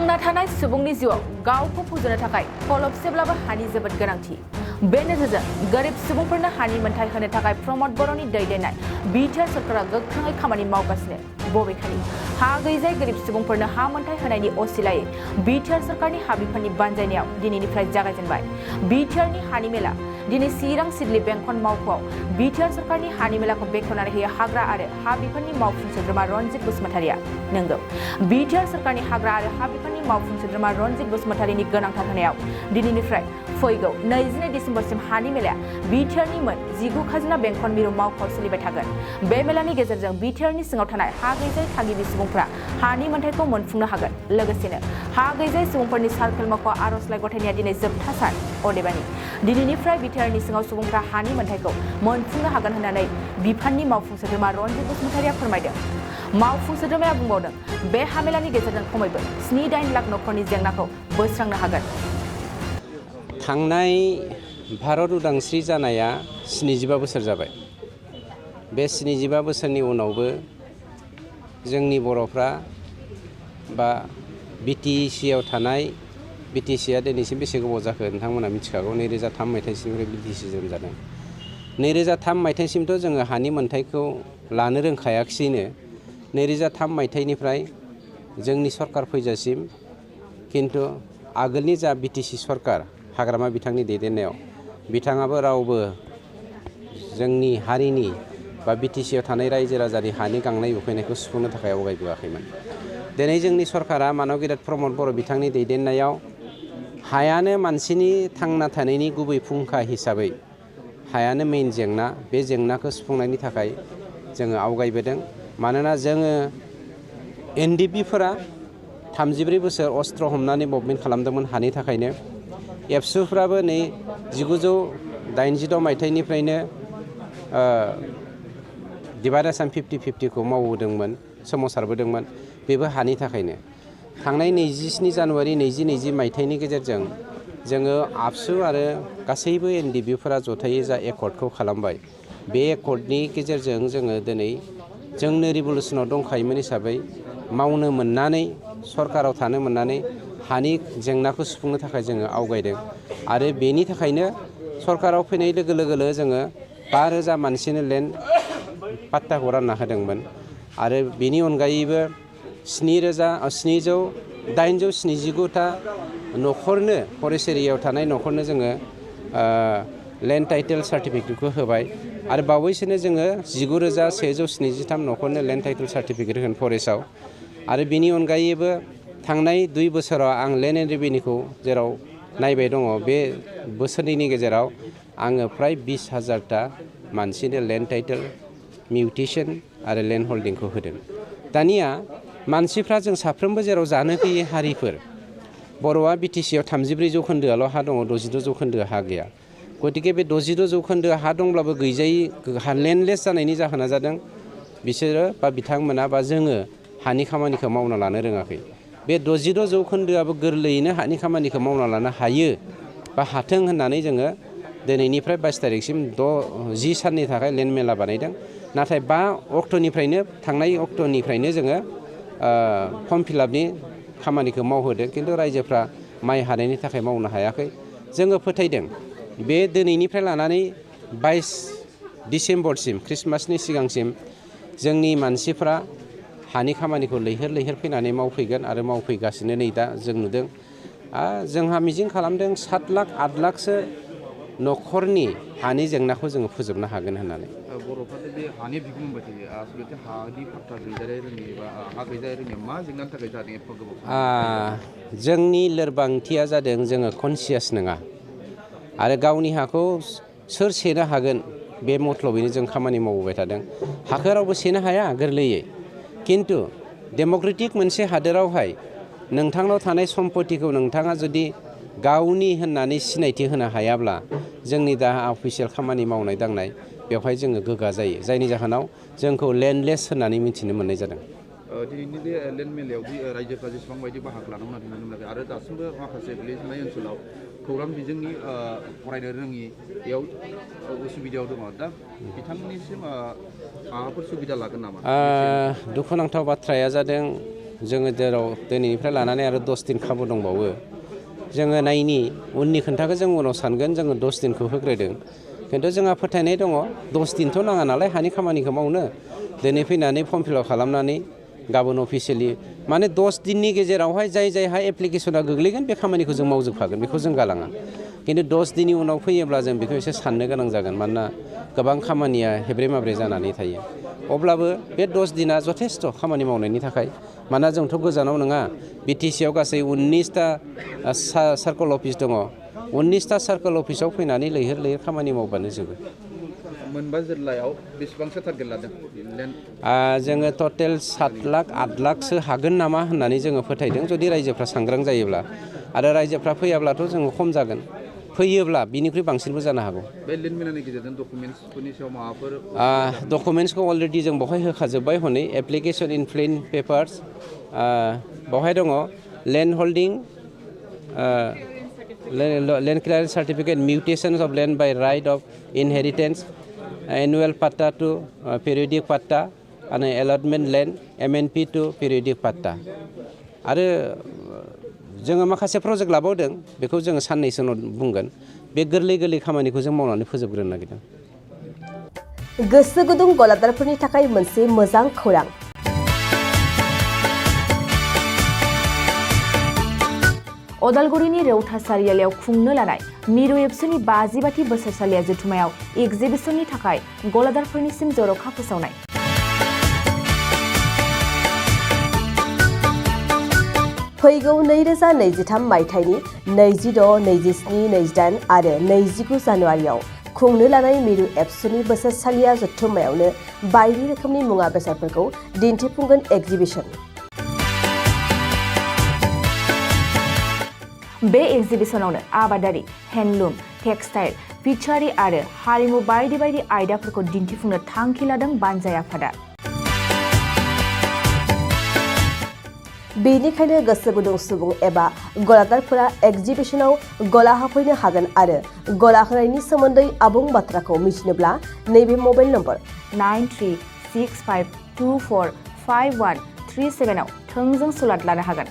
थांना थानाय सुबुंनि जिउआव गावखौ फुज'नो थाखाय खलबसेब्लाबो हानि जोबोद गोनांथि। बे नोजोरजों गोरिब सुबुंफोरनो हानि मोनथाय होनो थाखाय प्रमद बर'नि दैदेननाय बिटिआर सरकारा गोख्रोङै खामानि मावगासिनो। बबेखानि हा गैजायै गोरिब सुबुंफोरनो हा मोनथाय होनायनि असिलायै बिटिआर सरकारनि हा बिफाननि बानजायनायाव दिनैनिफ्राय जागायजेनबाय। बिटिआरनि हानि मेला दिनै चिरां सिडली बेंखन मावख'आव बिटिआर सरकारनि हानि मेलाखौ बेखेवनानै होयो हाग्रा आरो हा बिफाननि मावफुं सोद्रोमा रनजित बसुमतारिया। नंगौ, बिटिआर सरकारनि हाग्रा आरो हा बिफाननि मावफुं सोद्रोमा रनजित बसुमतारिनि गोनांथार होनायाव दिनैनिफ्राय फैगौ 22 डिसेम्बरसिम हानि मेलाया बिटिआरनि मोन 19 खाजोना बेंखन मिरु मावख'आव सोलिबाय थागोन। बे मेलानि गेजेरजों बिटिआरनि सिङाव थानाय हा गैजायै थागिबि सुबुंफोरा हानि मोनथायखौ मोनफुंनो हागोन। लोगोसेनो हा गैजायै सुबुंफोरनि सार्केल मावख'आव आर'जलाइ गथायनाया दिनै जोबथा सान। अदेबानि दिनैनिफ्राय बिटिआरनि सिङाव सुबुंफ्रा हानि मोनथायखौ मोनफुंनो हागोन होननानै बिफाननि मावफुं सोद्रोमा रनजित बसुमतारिया फोरमायदों। मावफुं सोद्रोमाया बुंबावदों, बे हामेलानि गेजेरजों खमैबो 7-8 लाख नखरनि जेंनाखौ बोस्रांनो हागोन। थांनाय भारत उदांस्रि जानाया 75 बोसोर जाबाय। बे 75 बोसोरनि उनावबो जोंनि बर'फ्रा बा बिटिसिआव थानाय बिटिसिआ दिनैसिम बेसे गोबाव जाखो नोंथांमोना मिथिखागौ। 2003 मायथाइसिमनिफ्राय बिटिसि जोनोम जादों। 2003 मायथाइसिमथ' जोङो हानि मोनथायखौ लानो रोंखायाखिसैनो। 2003 मायथाइनिफ्राय जोंनि सरकार फैजासिम खिन्थु आगोलनि जा बिटिसि सरकार हाग्रामा बिथांनि दैदेननायाव बिथाङाबो रावबो जोंनि हारिनि बा बिटिसिआव थानाय रायजो राजानि हानि गांनाय उखैनायखौ सुफुंनो थाखाय आवगायबोआखैमोन। दिनै जोंनि सरकारा मानब गेदेर प्रमद बर' बिथांनि दैदेननायाव हायानो मानसिनि थांना थानायनि गुबै फुंखा हिसाबै हायानो मेइन जेंना, बे जेंनाखौ सुफुंनायनि थाखाय जोङो आवगायबोदों। मानोना जोङो एनडिपिफोरा 34 बोसोर अस्त्र हमनानै मुभमेन्ट खालामदोंमोन हानि थाखायनो। एबसुफ्राबो नै 1986 मायथाइनिफ्रायनो डिभाइड आसाम 50-50खौ मावबोदोंमोन, सोमावसारबोदोंमोन। बेबो हानि थाखायनो। थांनाय 27 जानुवारि 2020 मायथाइनि गेजेरजों जोङो आबसु आरो गासैबो एनडिपिफोरा जथायै जा एकर्डखौ खालामबाय, बे एकर्डनि गेजेरजों जोङो दिनै जोंनो रिभलुसनाव दंखायोमोन हिसाबै मावनो मोननानै सरकाराव थानो मोननानै हानि जेंनाखौ सुफुंनो थाखाय जोङो आवगायदों। आरो बेनि थाखायनो सरकाराव फैनाय लोगो लोगो जोङो 5000 मानसिनो लेन्ड पाट्टाखौ रानना होदोंमोन। आरो बेनि अनगायैबो 879टा न'खरनो फरेस्ट एरियायाव थानाय न'खरनो जोङो लेन्ड टाइटेल सार्टिफिकेटखौ होबाय। आरो बावैसोनो जोङो 19173 न'खरनो लेन्ड टाइटेल सार्टिफिकेट होगोन फरेस्टआव। आरो बेनि अनगायैबो थांनाय 2 बोसोराव आं लेन्ड एन्ड रेभिनिउखौ जेराव नायबाय दङ, बे बोसोरनैनि गेजेराव आङो फ्राय 20,000टा मानसिनो लेन्ड टाइटेल मिउटेसन आरो लेन्ड हल्डिंखौ होदों। दानिया मानसिफ्रा जों साफ्रोमबो जेराव जानो गैयै हारिफोर, बर'आ बिटिसिआव 34 जौखोन्दोआल' हा दङ, 62 जौखोन्दो हा गैया। गतिके बे 62 जौखोन्दो हा दंब्लाबो गैजायै लेन्डलेस जानायनि जाहोना जादों बिसोरो बा बिथांमोना बा जोङो हानि खामानिखौ मावना लानो रोङाखै। बे 62 जौखोन्दोआबो गोरलैयैनो हानि खामानिखौ मावना लानो हायो बा हाथों होननानै जोङो दिनैनिफ्राय 22 तारिखसिम 10 साननि थाखाय लेन्ड मेला बानायदों। नाथाय 5 अक्ट'निफ्रायनो थांनाय अक्ट'निफ्रायनो जोङो फर्म फिलआपनि खामानिखौ मावहोदों। खिन्थु रायजोफ्रा माइ हानायनि थाखाय मावनो हायाखै। जोङो फोथायदों बे दिनैनिफ्राय लानानै 22 डिसेम्बरसिम ख्रिस्टमासनि सिगांसिम जोंनि मानसिफ्रा हानि खामानिखौ लैहोर लैहोर फैनानै मावफैगोन आरो मावफैगासिनो नै दा जों नुदों। जोंहा मिजिं खालामदों 7 लाख 8 लाखसो न'खरनि हानि जेंनाखौ जोङो फोजोबनो हागोन होननानै। बर'फ्राथ' बे हानि बिगुर मोनबाय थायो। आसलथे हानि फाट्टा गैजायै रोङि बा हा गैजायै रोङिया मा जेंनानि थाखाय जादों एफा गोबाव? जोंनि लोरबांथिया जादों जोङो कनसियास नङा आरो गावनि हाखौ सोर सेनो हागोन बे मथलबैनो जों खामानि मावबोबाय थादों। हाखौ रावबो सेनो हाया गोरलैयै। खिन्थु डेम'क्रेटिक मोनसे हादोरावहाय नोंथांनाव थानाय सम्पतिखौ नोंथाङा जुदि गावनि होननानै सिनायथि होनो हायाब्ला जोंनि दा अफिसियेल खामानि मावनाय दांनाय बेवहाय जोङो गोगा जायो। जायनि जाहोनाव जोंखौ लेन्डलेस होननानै मिथिनो मोननाय जादों। दिनैनि बे लेन्ड मेलायाव रायजोफ्रा जेसेबां बायदि बाहागो लानो होननानै नुनो मोनाखै आरो दासिमबो माखासे गोग्लैसोनाय ओनसोलाव खौरां बिजोंनि फरायनो रोङियाव उसुबिदायाव दङ। दा बिथांमोननिसिम माबाफोर सुबिदा लागोन नामा? दुखुनांथाव बाथ्राया जादों जोङो जेराव दिनैनिफ्राय लानानै आरो 10 दिन खाबु दंबावो जोङो नायनि उननि खोन्थाखौ जों उनाव सानगोन जोङो 10 दिनखौ होग्रोदों खिन्थु जोंहा फोथायनाय दङ 10 दिनथ' नाङा नालाय हानि खामानिखौ मावनो दिनै फैनानै फर्म फिलआप खालामनानै गाबोन अफिसियेलि माने 10 दिननि गेजेरावहाय जाय जायहा एप्लिकेसना गोग्लैगोन बे खामानिखौ जों मावजोबखागोन बेखौ जों गालाङा खिन्थु 10 दिननि उनाव फैयोब्ला जों बेखौ एसे साननो गोनां जागोन मानोना गोबां खामानिया हेब्रे माब्रे जानानै थायो अब्लाबो बे 10 दिना जथेस्थ' खामानि मावनायनि थाखाय मानोना जोंथ' गोजानाव नङा बिटिसिआव गासै 19टा सार्कल अफिस दङ 19टा सार्कल अफिसाव फैनानै लैहोर लैहोर खामानि मावबानो जोबो मोनबा जिल्लायाव बेसेबांसो टारगेट लादों जोङो टटेल 7 लाख 8 लाखसो हागोन नामा होननानै जोङो फोथायदों जुदि रायजोफ्रा सांग्रां जायोब्ला आरो रायजोफ्रा फैयाब्लाथ' जोङो खम जागोन फैयोब्ला बिनिख्रुइ बांसिनबो जानो हागौ बे लेन्ड मेलानि गेजेरजों डकुमेन्टसफोरनि सायाव माबाफोर डकुमेन्टसखौ अलरेडि जों बेवहाय होखाजोब्बाय हनै एप्लिकेसन इन प्लेन पेपार्स बेवहाय दङ land holding land clearance certificate mutations of land by right of inheritance annual patta to periodic patta and allotment land MNP to periodic patta आरो जोङो माखासे प्रजेक्ट लाबावदों बेखौ जोङो साननैसो उनाव बुंगोन बे गोरलै गोरलै खामानिखौ जों मावनानै फोजोबग्रोनो नागिरदों गोसो गुदुं गलादारफोरनि थाखाय मोनसे मोजां खौरां अदालगुरिनि रौता सारियालियाव खुंनो लानाय मिरु एबसुनि 50 बोसोरसालिया जथुमायाव एगजिबिसननि थाखाय गलादारफोरनिसिम जर'खा फोसावनाय फैगौ 2023 मायथाइनि 26, 27, 28 आरो 29 जानुवारियाव खुंनो लानाय मिरु एबसुनि बोसोरसालिया जथुमायावनो बायदि रोखोमनि मुवा बेसादफोरखौ दिन्थिफुंगोन एगजिबिसन बे एगजिबिसनावनो आबादारि हेन्डलुम टेक्सटाइल फिचारि आरो हारिमु बायदि बायदि आयदाफोरखौ दिन्थिफुंनो थांखि लादों बानजाय आफादा बेनिखायनो गोसो गुदुं सुबुं एबा गलादारफोरा एगजिबिसनाव गला होफैनो हागोन आरो गला होनायनि सोमोन्दै आबुं बाथ्राखौ मिथिनोब्ला नैबे मबाइल नम्बर 9365245137 आव थोंजों सुलाद लानो हागोन